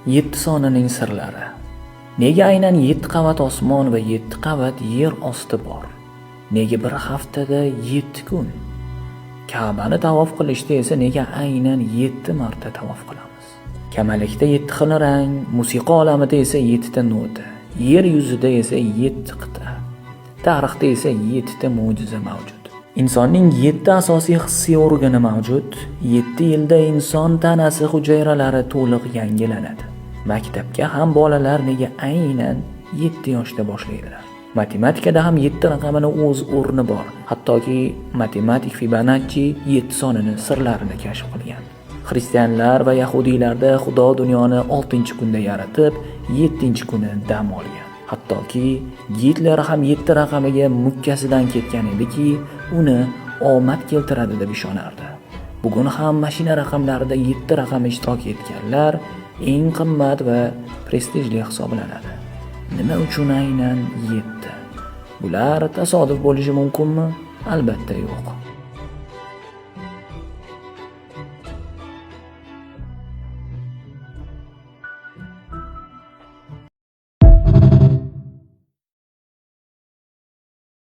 7 sonining sirlari. Nega aynan 7 qavat osmon va 7 qavat yer osti bor? Nega bir haftada 7 kun? Ka'bani tavof qilishda esa nega aynan 7 marta tavof qilamiz? Kamalakda 7 xil rang, musiqa olamida esa 7 ta nota, yer yuzida esa 7 qit'a, tarixda esa 7 ta mo'jiza mavjud. Insonning 7 asosiy hissiy organi mavjud. 7 yilda inson tanasi hujayralari to'liq yangilanadi. Maktabga ham bolalar nega aynan 7 yoshda boshlaydilar? Matematikada ham 7 raqamini o'z o'rni bor. Hattoki matematik Fibonacci 7 sonini sirlarini kashf qilgan. Xristianlar va yahudiylarda Xudo dunyoni 6-kunda yaratib, 7-kuni dam olgan. Hattoki Gitler ham 7 raqamiga mukkasidan ketgan ediki, uni omad keltiradi deb ishonardi. Bugun ham mashina raqamlarida 7 raqami ishtirok etganlar eng qimmat va prestijli hisoblanadi. Nima uchun aynan 7? Bular tasodif bo'lishi mumkinmi? Albatta yo'q.